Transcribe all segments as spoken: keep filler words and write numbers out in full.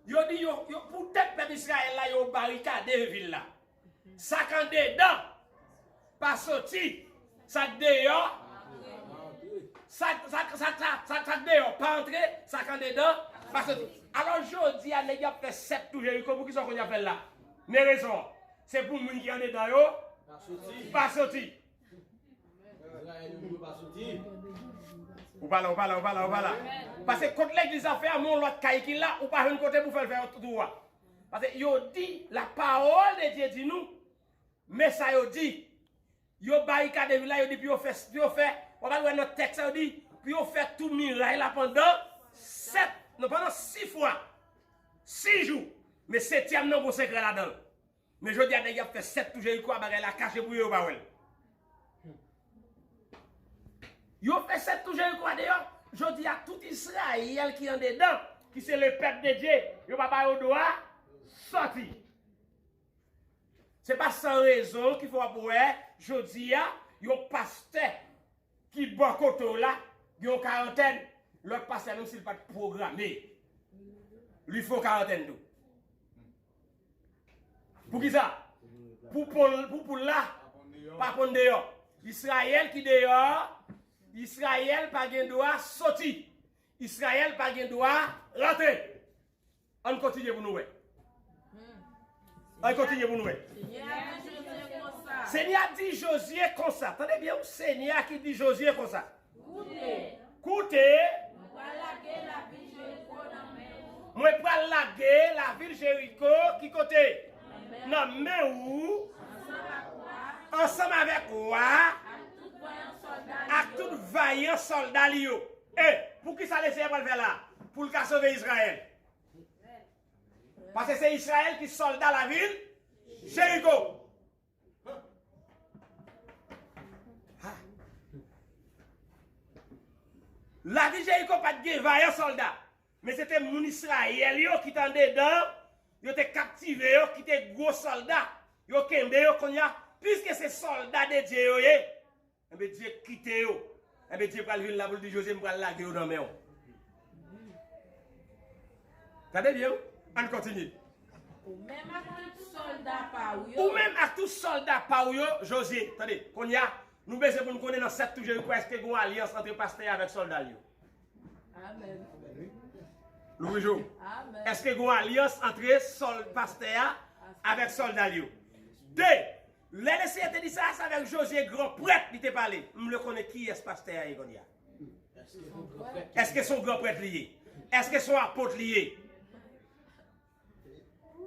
Yo di yo, yo poutèt pèp Izrayèl la, yo barikade vil la. Sa k andedan pa soti. Sa k deyò, sa, sa, sa, sa, sa, sa k deyò pa antre, sa k andedan pa soti. Alò, jodi a, nèg y ap fè sèt tou Jeriko, poukisa w konn y ap fè l la? Men rezon an. Se pou moun ki andedan yo pa soti. Ou pa la, ou pa la, ou pa la, ou pa la. Paske kot legliz ap fè a, men yon lòt kay ki la, ou pa jwenn kote pou fè l fè yon tou a. Paske yo di, la parole de Dieu di nou, men sa yo di, yo barikade vil la, yo di pou yo fè, pou yo fè, w ap al wè nan tèks sa, yo di, pou yo fè tou miray la pandan sèt, non, pandan sis fwa, sis jou. Men setyèm nan, gon sekrè ladan l. Men jodi a, nèg y ap fè sèt tou Jeriko a, bagay la kache pou yo, yo pa wè l. Yo fè sèt tou Jeriko a deyò. Jodi a, tout Izrayèl ki andedan, ki se le pèp de Dye, yo pa ba yo dwa sòti. Se pa san rezon ki fè w ap wè, jodi a, yon pastè ki bò kote w la, gen yon karantèn, lòt pastè, menm si l pa t pwograme, li fè yon karantèn tou. Poukisa? Pou poul, pou poul la pa ponn deyò. Izrayèl ki deyò, Izrayèl pa gen dwa soti. Izrayèl pa gen dwa rantre. Ann kontinye pou nou wè. Ann kontinye pou nou wè. Senyè a di Jozye konsa. Tande byen, wi, Senyè a ki di Jozye konsa. Koute. Koute. Mwen pral lage lavil Jeriko nan men ou. Mwen pral lage lavil Jeriko ki kote? Nan men ou. Ansanm avèk wa. Ansanm avèk wa. Ak tout vayan sòlda li yo. Ak tout vayan sòlda li yo. E, poukisa Lesenyè pral fè la? Pou l ka sove Izrayèl. Paske se Izrayèl ki sòlda lavil Jeriko. Lavil Jeriko pa t gen vayan sòlda, men se te moun Izrayèl yo ki te andedan, yo te kaptive yo, ki te gwo sòlda, yo kenbe yo kounye a, piske se sòlda de Dye yo ye. Enben, Dye kite yo. Enben, Dye pral vin la pou l di Jozye, "M pral lage yo nan men w." Tande byen, wi. Ann kontinye. Ou menm ak tout sòlda pa w yo. Ou menm ak tout sòlda pa w yo, Jozye. Tande, kounye a, nou bezwen pou n konnen nan sèt tou Jeriko, èske gen yon alyans ant pastè a avèk sòlda l yo? Amèn. Louwe Jewova. Amèn. Èske gen yon alyans ant sòl-, pastè a avèk sòlda l yo? De, lè Lesenyè te di sa, se avèk Jozye, gran prèt, li te pale. M vle konnen kiyès pastè a ye kounye a. Èske se yon gran prèt li ye? Èske se yon apot li ye?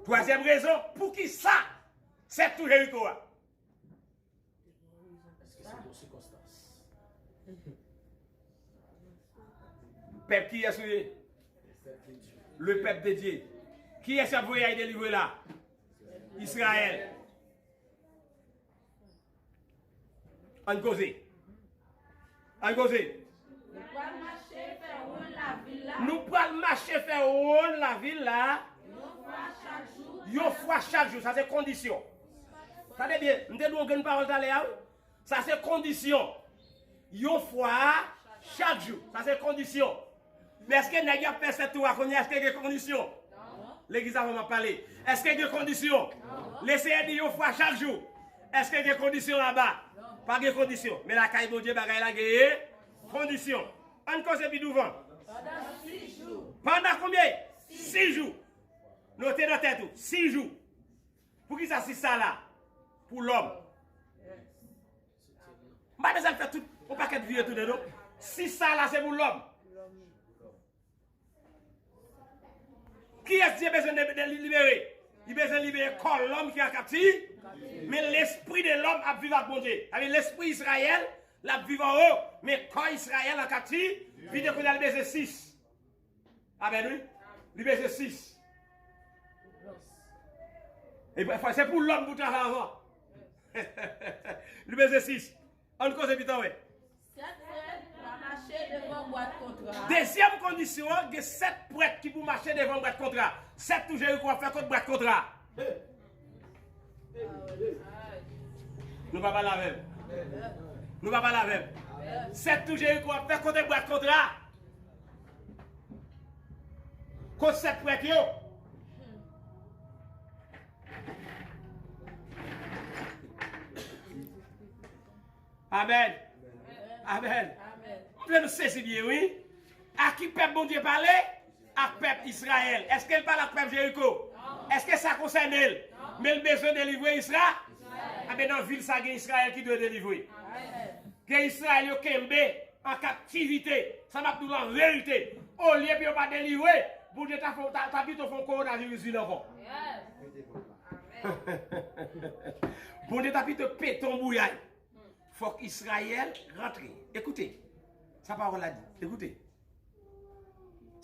Twazyèm rezon, poukisa sèt tou Jeriko a? Èske se yon sikonstans? Pèp kiyès ou ye? Le peuple de Dieu. Kiyès y ap voye al delivre la? Izrayèl. Ann koze. Ann koze. Nou pral mache fè wonn lavil la. Nou pral mache fè wonn lavil la. Yon fwa chak jou. Yon fwa chak jou. Sa se kondisyon. Tande byen, m te di w yon grenn pawòl talè a, wi. Sa se kondisyon. Yon fwa chak jou. Sa se kondisyon. Men èske nèg y ap fè sèt tou a kounye a, èske gen kondisyon? Legliz, avan m ap pale. Èske gen kondisyon? Lesenyè di yon fwa chak jou. Èske gen kondisyon anba? Pa gen kondisyon. Men lakay Bondye, bagay la genyen kondisyon. Ann koze pi douvan. Pandan sis jou. Pandan konbyen? Sis jou. Note nan tèt ou. Sis jou. Poukisa sis sa la? Pou lòm. M pa bezwen fè tout yon pakèt vye tounen, non. Sis sa la, se pou lòm. Kiyès Dye bezwen de, de, libere? Li bezwen libere kò lòm ki an kapti-, men lespri de lòm ap viv ak Bondye. Sa vle di lespri Izrayèl, l ap viv anwo, men kò Izrayèl an kaptivite, kounye a li bezwen sis. Amèn, wi. Li bezwen sis. E fò se pou lòm pou travay avan. Li bezwen sis. Ann koze pita, wè. Sèt prèt va mache devan bwat kontra. Dezyèm kondisyon an, gen sèt prèt ki pou mache devan bwat kontra. Sèt tou Jeriko ap fè kont bwat kontra. Nou pa pale avè m. Nou pa pale avè m. Sèt tou Jeriko ap fè kote bwat kontra. Kot sèt prèt yo? Amèn. Amèn. Amèn. Fè nou sezi byen, wi. A ki pèp Bondye pale? Ak pèp Izrayèl. Èske l pale ak pèp Jeriko? Èske sa konsène l? Men l bezwen delivre Izra? Amèn. Nan vil sa gen Izrayèl ki dwe delivre. Amèn. Gen Izrayèl yo kenbe an kaptivite. Sa m ap di w lan verite. Olye pou yo pa delivre, Bondye ta fè, ta, ta pito fè yon kowonaviris vin ankò. Bondye ta pito pete yon bouyay. Fòk Izrayèl rantre. Ekoute sa pawòl la di. Ekoute.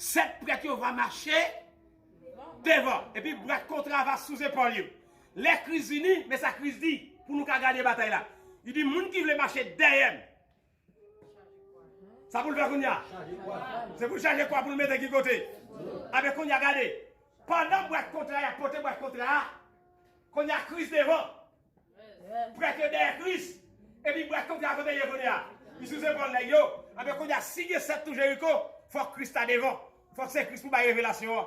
Sèt prèt yo va mache devan, epi bwat kontra va sou zepòl yo. Lè Kris vini, men sa Kris di, pou nou ka gade batay la. Li di, moun ki vle mache dèyè m, sa pou l fè kounye a? Se pou l chaje kwa pou l mete ki kote? Anben kounye a gade, pandan bwat kontra, y ap pote bwat kontra a, kounye a Kris devan. Prèt yo dèyè Kris. Epi bwat kontra kote l ye kounye a? Li sou zepòl nèg yo. Anben kounye a, si gen sèt tou Jeriko, fòk Kris ta devan. Fòk se Kris pou bay revelasyon an.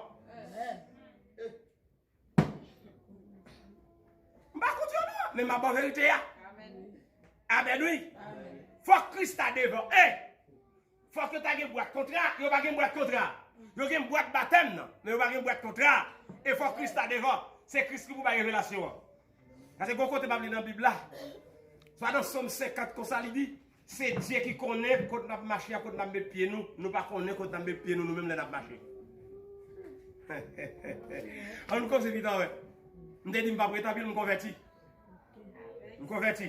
M pa kont yo non, men m ap ba w verite a. Amèn, wi. Fòk Kris ta devan. E Fòk yo ta gen bwat kontra, yo pa gen bwat kontra. Yo gen bwat batèm nan, men yo pa gen bwat kontra. E fòk Kris ta devan. Se Kris ki pou bay revelasyon an. Paske gon kote m ap li nan Bib la. Swa nan Sòm senkant konsa li di, se Dye ki konnen kot n ap mache ak kot n ap met pye nou. Nou pa konnen kot n ap met pye nou, nou menm lè n ap mache. Ann koze pita wè. M te di m p ap ret anpil, m konvèti. M konvèti.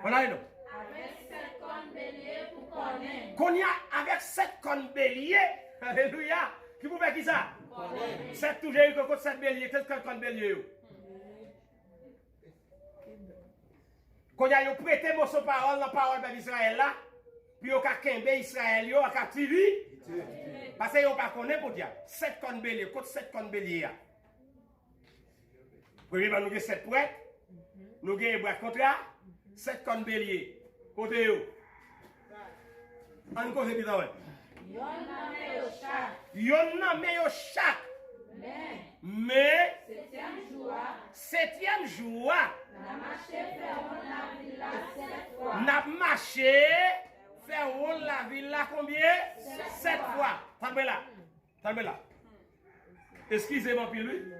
Ann ale non. Avèk sèt kòn belye pou kònen. Kounye a, avèk sèt kòn belye. Alelouya. Ki pou fè kisa? Kònen. Sèt tou Jeriko kot sèt belye, sèt kòn, kòn belye yo. Kounye a, yo prete moso pawòl nan pawòl pèp Izrayèl la, pou yo ka kenbe Izrayèl yo an kaptivite. Paske yo pa konnen podyab. Sèt kòn belye, kot sèt kòn belye a? Premyèman, nou gen sèt prèt, nou gen bwat kontra, sèt kòn belye. Kote yo? Ann koze pita wè. Yonn nan men yo chak. Yonn nan men yo chak. Men. Men. Setyèm jou a. Setyèm jou a. N a mache fè wonn lavil la sèt fwa. N ap mache fè wonn lavil la konbyen? Sèt fwa. Sèt fwa. Tann mwen la. Tann mwen la. Eskize m anpil, wi.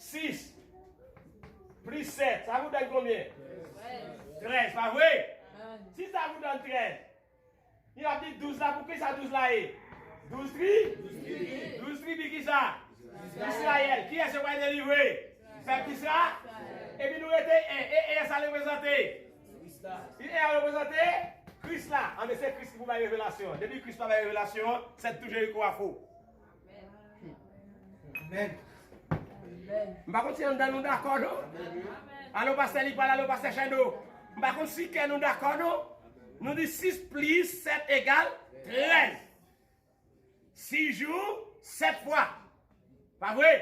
Sis plis sèt, sa pou donn konbyen? Trèz, pa vre? Si sa pou donn trèz, li ap di douz la, pou ki sa douz la ye? Douz tri? Douz tribi ki sa? Izrayèl. Kiyès yo pral delivre? Pèp Izra? Epi nou rete en. E en sa reprezante? Kris la. Li e a reprezante Kris la. Anben, se Kris ki pou bay revelasyon an. Depi Kris pa bay revelasyon an, sèt tou Jeriko a fo. Amèn. M pa konn si anndan nou dakò, non? Alo, pastè Lipal, alo, pastè Chando. M pa konn si kè nou dakò, non? Nou di sis plis sèt egal trèz. Sis jou, sèt fwa. Pa vre?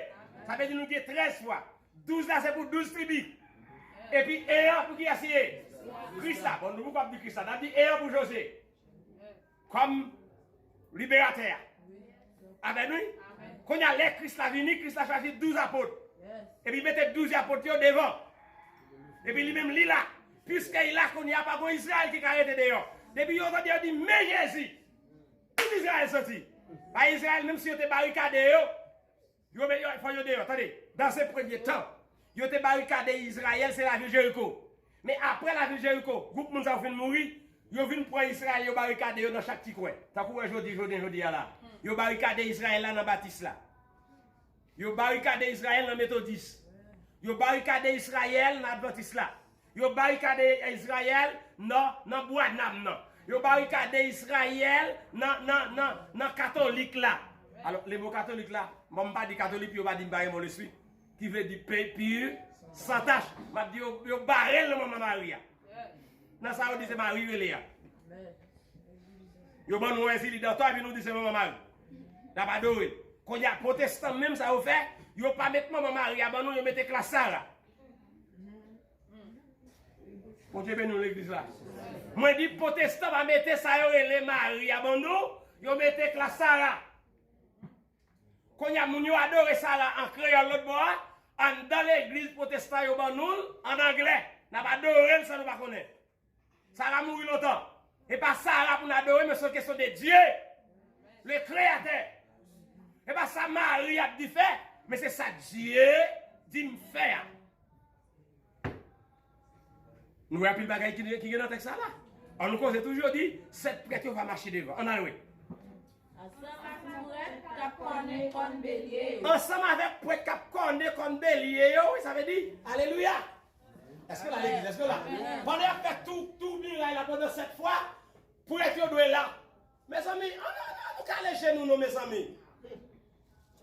Sa vle di nou gen trèz fwa. Douz la se pou douz tribi. Epi en an pou kiyès li ye? Kris la. Bon, nou poko ap di Kris la. N ap di en an pou Jozye. Kòm liberatè a. Amèn, wi. Kounye a, lè Kris la vini, Kris la chwazi douz apot. Epi mete douz apot yo devan. Epi li menm li la. Piske li la, kounye a pa gon Izrayèl ki ka rete deyò. Depi yo tande yo di, men Jezi. Tout Izrayèl soti. Pa Izrayèl, menm si yo te barikade yo, yo met yo, fò yo deyò. Tande, dans un premier temps, yo te barikade Izrayèl, se lavil Jeriko. Men apre lavil Jeriko, gwoup moun sa yo fin mouri, yo vin pran Izrayèl, yo barikade yo nan chak ti kwen. Tankou wè jodi, jodi, jodi a la. Yo barikade Izrayèl la nan batis la. Yo barikade Izrayèl nan metodis. Yo barikade Izrayèl nan advantis la. Yo barikade Izrayèl nan, nan Branham nan. Yo barikade Izrayèl nan, nan, nan, nan katolik la. Alò, le mo katolik la, bon, m pa di katolik, yo pa di m pa gen bon lespri. Ki vle di pe-, pur, sans tache. M ap di yo, yo bare l nan manman Mari a. Nan sa yo di se Mari rele a. Yo ban nou yon ensilid antò, epi nou di se manman Mari. N ap adore l. Kounye a, pwotestan menm sa yo fè, yo pa met manman Mari a ban nou, yo mete Klas Sara. Bondye beni nou legliz la. Mwen di pwotestan pa mete sa yo rele Mari a ban nou, yo mete Klas Sara. Kounye a, moun yo adore Sara an kreyòl lòt bò a, anndan legliz pwotestan yo ban nou l ann anglè. N ap adore l san nou pa konnen. Sara mouri lontan. E pa Sara pou n adore, men se yon kesyon de Dye, le Kreyatè. E pa sa Mari ap di fè, men se sa Dye di m fè a. Nou wè anpil bagay ki, ki gen nan tèks sa la. An nou koze toujou di, sèt prèt yo va mache devan. Ann ale wi. Ansanm ak prèt k ap kòne kòn belye yo. Ansanm avèk prèt k ap kòne kòn belye yo, wi, sa vle di, alelouya. Èske la, legliz? Èske la? Pandan y ap fè tou, tou miray la pandan sèt fwa, prèt yo dwe la. Mezanmi, an, an, an nou kale je nou, non, mezanmi.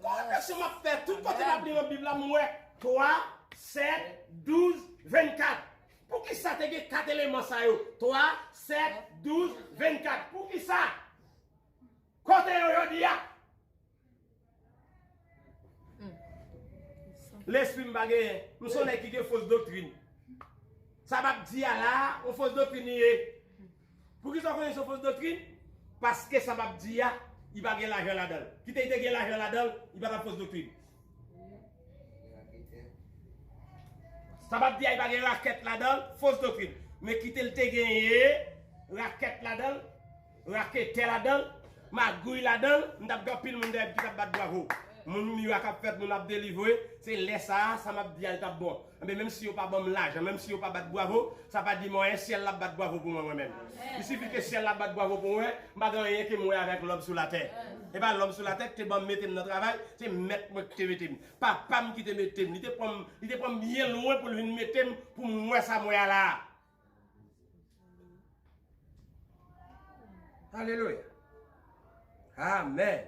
Kòreksyon m ap fè, tout kote m ap li nan Bib la, m wè twa, sèt, douz, vennkat. Poukisa te gen kat eleman sa yo? Twa, sèt, douz, vennkat. Poukisa? Kote yo jodi a? Lespri m pa genyen. M se yon nèg ki gen fos doktrin. Sa m ap di a la, yon fos doktrin li ye. Poukisa w konnen se yon fos doktrin? Paske sa m ap di a, li pa gen lajan ladan l. Kite li te gen lajan ladan l, li pa t ap fos doktrin. Sa m ap di a, li pa gen rakèt ladan l, fos doktrin. Men kite l te genyen rakèt ladan l, raketè ladan l, magouy ladan l, m t ap gen anpil moun dèyè m ki t ap bat bwavo. Moun mirak ap fèt, moun ap delivre, se lè sa a, sa m ap di a, li t ap bon. Enben, menm si yo pa ban m lajan, menm si yo pa bat bwavo, sa pa di m anyen, syèl la ap bat bwavo pou mwen, mwen menm. Il sifi ke syèl la bat bwavo pou mwen, m pa gen anyen ke m wè avèk lòm sou latè. E pa lòm sou latè ki te ban m mete m nan travay, se mèt mwen ki te mete m. Papa m ki te mete m. Li te pran m, li te pran m byen lwen pou l vin mete m pou m wè sa m wè a la a. Alelouya. Amèn.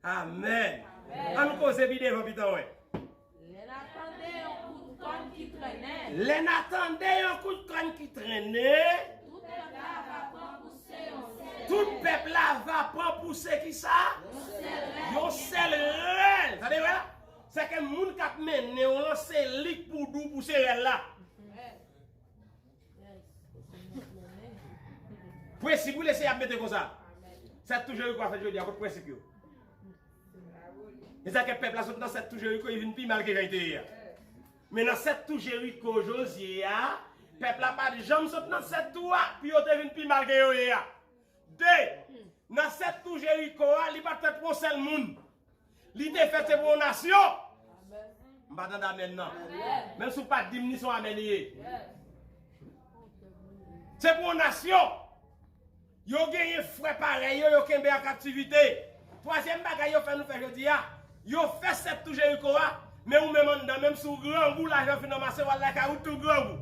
Amèn. Amèn. Ann koze pi devan pita wè. Lè n a tande yon kout kòn ki trennen. Lè n a tande yon kout kòn ki trennen. Tout pèp la va pran pouse yon sèl. Tout pèp la va pran pouse kisa? Yon sèl rèl. Yon sèl rèl. Tande wè? Se ke moun k ap mennen w lan, se li k pou di w pouse rèl la. Prensip ou lese y ap mete konsa. Sèt tou Jeriko a fèt jodi a, kot prensip yo? E sa ke pèp la sot nan sèt tou Jeriko, li vin pi mal ke jan li te ye a. Men nan sèt tou Jeriko Jozye a, pèp la pa t janm sot nan sèt tou a, pou yo te vin pi mal ke yo ye a. De, nan sèt tou Jeriko a, li pa t fèt pou yon sèl moun. Li te fèt se pou yon nasyon. M pa tande amèn nan. Menm si w pa di m ni se yon amèn li ye. Se pou yon nasyon. Yo genyen frè parèy yo, yo kenbe an kaptivite. Twazyèm bagay yo fè nou fè jodi a, yo fè sèt tou Jeriko a, men ou menm anndan, menm si w grangou, lajan fin anmase, w al lakay ou tou grangou.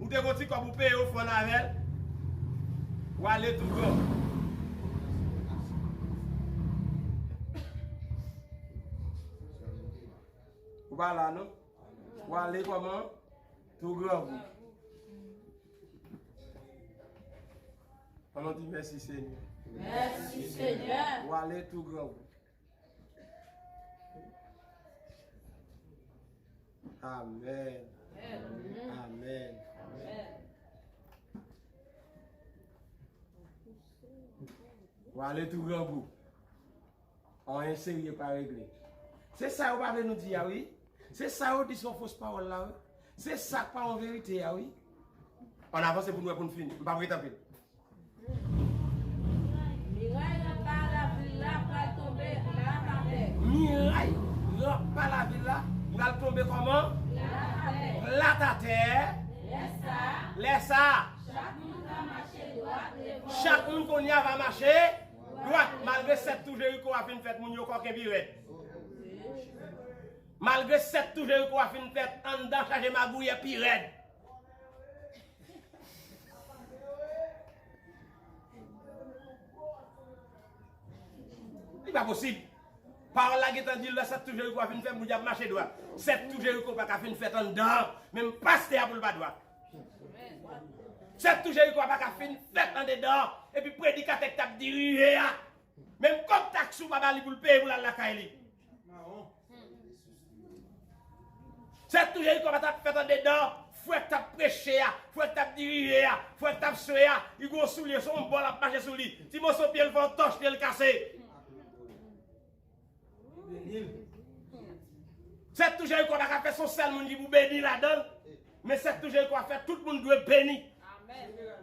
Ou te gon ti kòb ou peye ofrann avè l, w ale tou grangou. Ou pa la non? W ale kòman? Tou grangou. Ann di mèsi Senyè. Mèsi Senyè. W ale tou grangou. Amèn. Amèn. Amèn. W ale tou grangou. Anyen serye pa regle. Se sa yo pa vle nou di a wi. Se sa yo di sou fos pawòl la wi. Se sa k pa yon verite a wi. Ann avanse pou n wè pou n fini. M p ap rete anpil. Miray anba lavil la pral tonbe plat atè. Miray anba lavil la pral tonbe kòman? Plat atè. Plat atè. Lè sa a. Lè sa a. Chak moun va mache dwat devan. Chak moun kounye a va mache dwat. Malgre sèt tou Jeriko a fin fèt, moun yo kòken pi rèd. Malgre sèt tou Jeriko a fin fèt, anndan chaje magouyè pi rèd. Li pa posib. Pawòl la gentan di lè sèt tou Jeriko a fin fèt, moun yo ap mache dwat. Sèt tou Jeriko pa ka fin fèt anndan an, menm pastè a pou l pa dwat. Sèt tou Jeriko a pa ka fin fèt andedan an, epi predikatè k t ap dirije a, menm kòb taksi w pa ba li pou l peye pou l al lakay li. Sèt tou Jeriko pa t ap fèt andedan, frè k t ap preche a, frè k t ap dirije a, frè k t ap swe a, li gen yon soulye, se yon bò l ap mache sou li. Ti moso pye l fè yon tòch, pye l kase. Sèt tou Jeriko pa ka fèt se yon sèl moun ki pou beni ladan l. Men sèt tou Jeriko a fèt, tout moun dwe beni.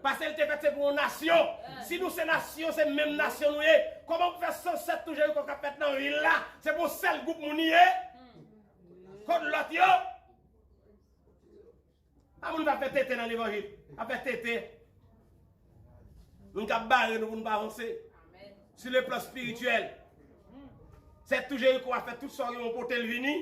Paske l te fèt se pou yon nasyon. Si nou se nasyon, se menm nasyon nou ye. Kòman pou fè san sèt tou Jeriko k ap fèt nan vil la, se pou yon sèl gwoup moun li ye? Kot lòt yo? Pa moun k ap fè tenten nan levanjil. Ap fè tenten. Moun k ap bare nou pou nou pa avanse. Sou le plan espirityèl, sèt tou Jeriko a fè tout sa w gen pou pote l vini.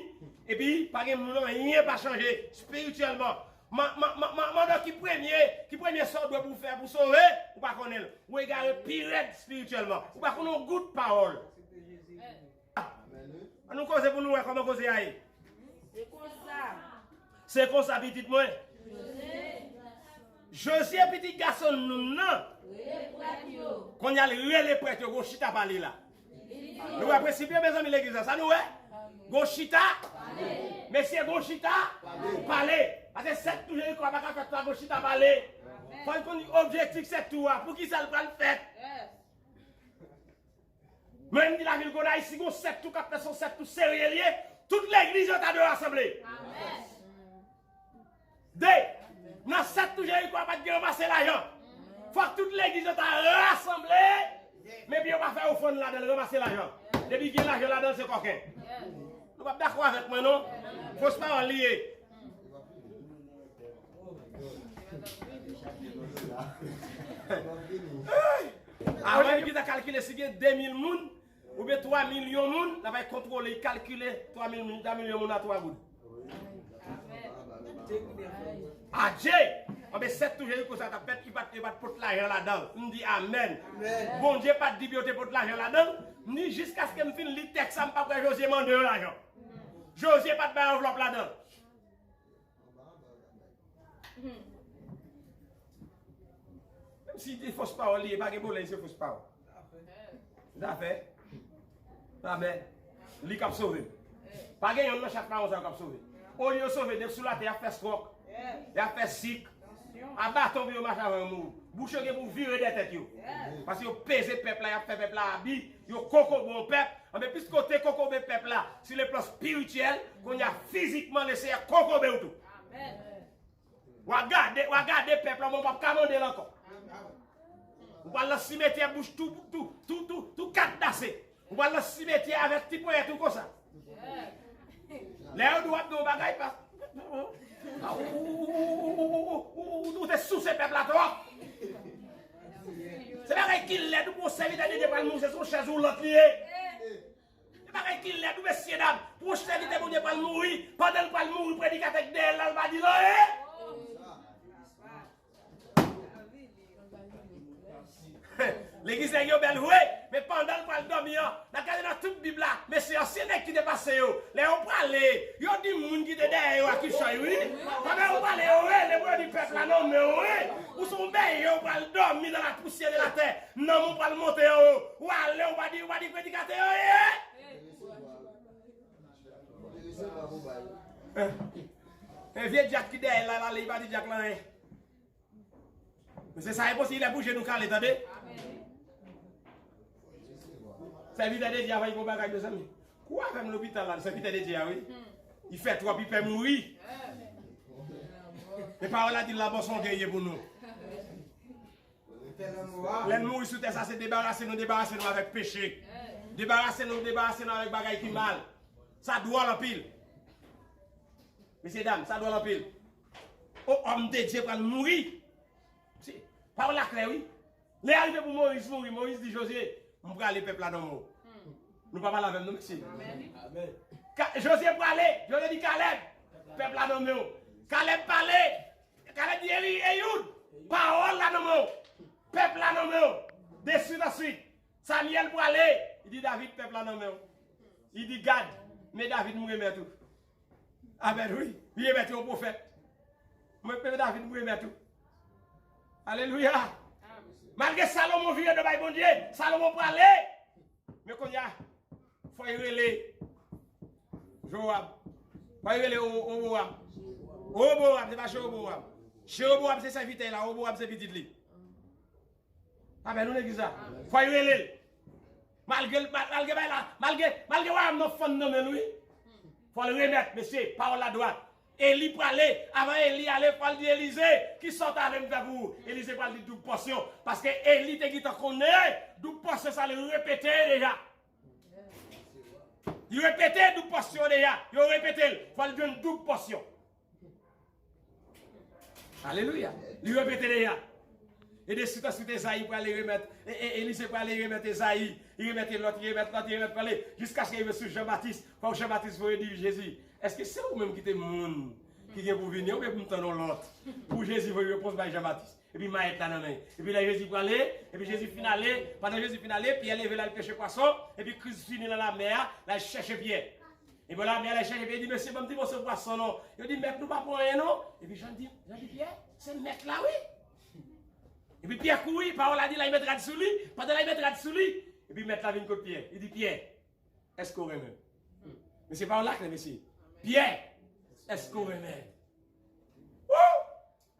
Epi pa gen moun, anyen pa chanje espirityèlman. Mandan ki premye, ki premye sa w dwe pou fè pou sove, ou pa konnen l. Ou egare pi rèd espirityèlman. Ou pa konnen yon gout pawòl. An nou koze pou nou wè kòman koze a ye. Se konsa. Se konsa, pitit mwen. Jozye, pitit gason Noun nan. Kounye a l rele prèt yo, gon chita pale la. Nou wè prensip yo, mezanmi, legliz la, sa nou wè? Gon chita. Mesye, gon chita. Pale. Paske sèt tou Jeriko a pa ka fèt san gon chita pale. Fò l konn objektif sèt tou a. Poukisa l pral fèt? Mwen, m di lavil Gonayiv, si gon sèt tou k ap fè, se yon sèt tou serye l ye, tout legliz yo ta dwe rasanble. De, nan sèt tou Jeriko a pa t gen ranmase lajan. Fòk tout legliz yo ta rasanble, men epi yo pa fè ofrann ladan l, ranmase lajan. Depi gen lajan ladan l, se kòken. Nou p ap dakò avèk mwen, non? Fos pawòl li ye. Avan, li gentan kalkile si gen de mil moun oubyen twa milyon moun, l ap al kontwole, li kalkile twa mil moun, twa milyon moun a twa goud. Adje! Anben, sèt tou Jeriko sa t ap fèt, li pa t, yo pa t pot lajan ladan l. M di amèn. Bondye pa t di pou yo te pot lajan ladan l. M di jiskaske m fin li tèks la, m p ap wè Jozye mande yo lajan. Jozye pa t bay anvlòp ladan l. Menm si te fos pawòl li ye, pa gen pwoblèm, se fos pawòl. Zafè. Amèn. Li k ap sove. Pa gen yonn nan chat mawon sa yo k ap sove. Olye yo sove, depi sou latè, y ap fè swòk. Y ap fè sik. A baton pou yo mache avan yo mouri. Bouch yo gen pou vire dèyè tèt yo. Paske yo peze pèp la, y ap fè pèp la abi. Yo kokobe yon pèp. Anben, piske yo te kokobe pèp la, sou le plan espirityèl, kounye a fizikman, Lesenyè kokobe w tou. W a gade, w a gade pèp la, men w p ap ka mande l ankò. Ou pral nan simetyè bouch tou, tou, tou, tou, tou kat dase. Ou pral nan simetyè avèk ti ponyèt ou konsa. Lè yo di w ap gen yon bagay, pa, ou, ou te souse pèp la twòp. Se bagay ki lèd, ou pou yon sèvitè de Dye pral mouri, se sou chèz woulant li ye. Se bagay ki lèd, wi, mesye dam. Pou yon sèvitè Bondye pral mouri, pandan l pral mouri, predikatè k dèyè l la, l pa di l anyen. Legliz nèg yo bèl vre, men pandan l pral dòmi an, n ap gade nan tout Bib la, mesye, ansyen nèg ki te pase yo, lè yo prale, yo di moun ki te dèyè yo a kichòy, wi. Pandan yo prale, yo rele pou yo di pèp la nonmen w, wi. Ou se yon bèyè, ou pral dòmi dans la poussière de la terre. Nanm ou pral monte anwo. Ou ale, ou pa di, ou pa di predikatè yo ye. E vye dyak ki dèyè l la, l ale, li pa di dyak la anyen. Men se sa e posib, lè pou je nou kale, tande. Sèvitè de Dye a fè yon bagay, mezanmi. Kou avè m lopital la, sèvitè de Dye a, wi. Li fè twòp, li pè mouri. Men pawòl la di l la, bon, se yon dènye pou nou. Lè n mouri sou tè sa, se debarase nou, debarase nou avèk peche. Debarase nou, debarase nou avèk bagay ki mal. Sa dwòl anpil. Mesye dam, sa dwòl anpil. O, òm de Dye pral mouri. Se, pawòl la klè, wi. Lè a rive pou Moyiz mouri, Moyiz di Jozye, "M prale, pèp la nan men w." Nou pa pale avè m, non, mesye. Ka-, Jozye prale, Jozye di Kalèb, "Pèp la nan men w." Kalèb pale, Kalèb di Eli, "Eyoud, pawòl la nan men w, pèp la nan men w." Deswit answit, Samyèl prale, li di David, "Pèp la nan men w." Li di Gad, "Men David, m remèt ou." Amèn, wi. Li remèt yon pwofèt. Mwen, men David, m remèt ou. Alelouya. Malgre Salomon vire do bay Bondye, Salomon prale. Men kounye a, fò y rele Jowab. Fò y rele O-, Obowam. Obowam, se pa Jewobowam. Jewobowam se sèvitè la, Obowam se pitit li. Amèn, nou legliz la. Fò y rele l. Malgre, mal- malgre bay la, malgre, malgre wayòm nan fann nan men l, wi. Fò l remèt, mesye, pawòl la dwat. Eli prale, avan Eli ale, fò l di Elize, ki sa w ta vle m fè pou ou? Elize pral di doub pòsyon, paske Eli te gentan konnen doub pòsyon sa li repete deja. Li repete doub pòsyon deja, yo repete l, fò l jwenn doub pòsyon. Alelouya. Li repete deja. E de swit an swit Ezayi prale remèt, e, e, Elize prale remèt Ezayi, li remèt lòt, li remèt lòt, li remèt prale, jiskaske rive sou Jan Batis. Fòk Jan Batis voye di Jezi, èske se ou menm ki te moun ki gen pou vini, oubyen pou m tann yon lòt? Pou Jezi voye repons bay Jan Batis. Epi mayèt la nan men. Epi lè Jezi prale, epi Jezi fin ale, pandan Jezi fin ale, Pyè leve l al pèche pwason, epi Kris vini nan lamè a, l al chèche Pyè. Epi lamè a, l al chèche Pyè, li di, mesye, ban m ti moso pwason non. Yo di, mèt, nou pa pran anyen non. Epi Jan di, Jan di, Pyè, se mèt la wi. Epi Pyè kouri, pawòl la di, l al met rad sou li, pandan l al met rad sou li, epi mèt la vin kot Pyè, li di, Pyè, èske w renmen m? Mesye, pawòl la klè, mesye. Pyè, èske w renmen m? Wou!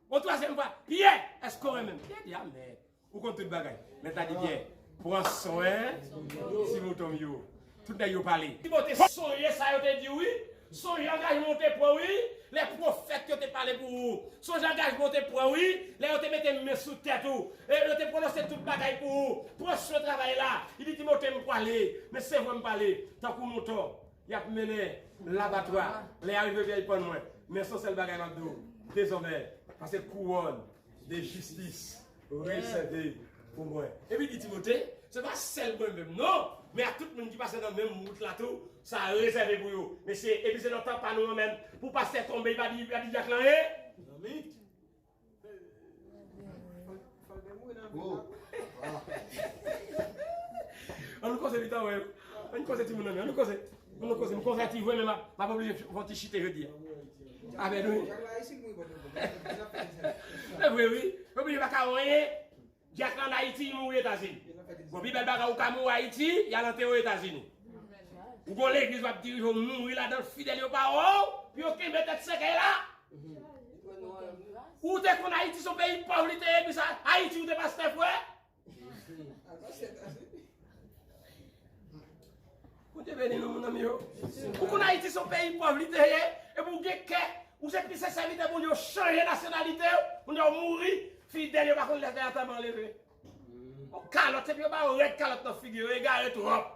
Yon twazyèm fwa, Pyè, èske w renmen m? Pyè di, a mèt, ou konn tout bagay. Mèt la di Pyè, pran swen ti mouton m yo. Tout nèg yo pale. Timote, sonje sa yo te di w, wi. Sonje angajman w te pran, wi. Lè pwofèt yo te pale pou ou. Sonje angajman w te pran, wi. Lè yo te mete men sou tèt ou. E yo te pwononse tout bagay pou ou. Pran swen travay la. Li di Timote, m pwale. Men se vre m pale. Tankou mouton, y ap mennen labatwa. Lè y a rive vyèy pann mwen. Men se yon sèl bagay m ap di w. Dezòmè, pase kouwòn de jistis rezève pou mwen. Epi di Timote, se pa sèl mwen menm non, men a tout moun ki pase nan menm wout la tou, sa rezève pou yo. Mesye, epi se nan tan pa nou an menm, pou pastè tonbe, li pa di, li pa di dyak lan anyen. Zanmi. Ann koze pitan, wè. Ann koze timoun nan, ann koze. Ann koze, m konvèti vre, men m ap, m ap oblije fè yon ti chite jodi a. Amèn, wi. Se vre, wi. Oblije pa ka anyen. Dyak la ann Ayiti, li mouri Etazini. Bon, pi bèl bagay, ou ka mouri Ayiti, y al antere w Etazini. Ou gon legliz w ap dirije, w mouri ladan l, fidèl yo pa wè w, pou yo kenbe tèt sèkèy la. Ou te konn Ayiti se yon peyi pòv li te ye, epi sa, Ayiti ou te pastè, frè? Bondye beni nou, mon ami yo. Ou konn Ayiti se yon peyi pòv li te ye, epi ou gen kè, ou se pi se sèvitè Bondye, ou chanje nasyonalite, ou, moun yo mouri, fidèl yo pa konn lè fè antèman leve. Yon kalòt, epi yo ba yo rèd kalòt nan figi, yo egare twòp.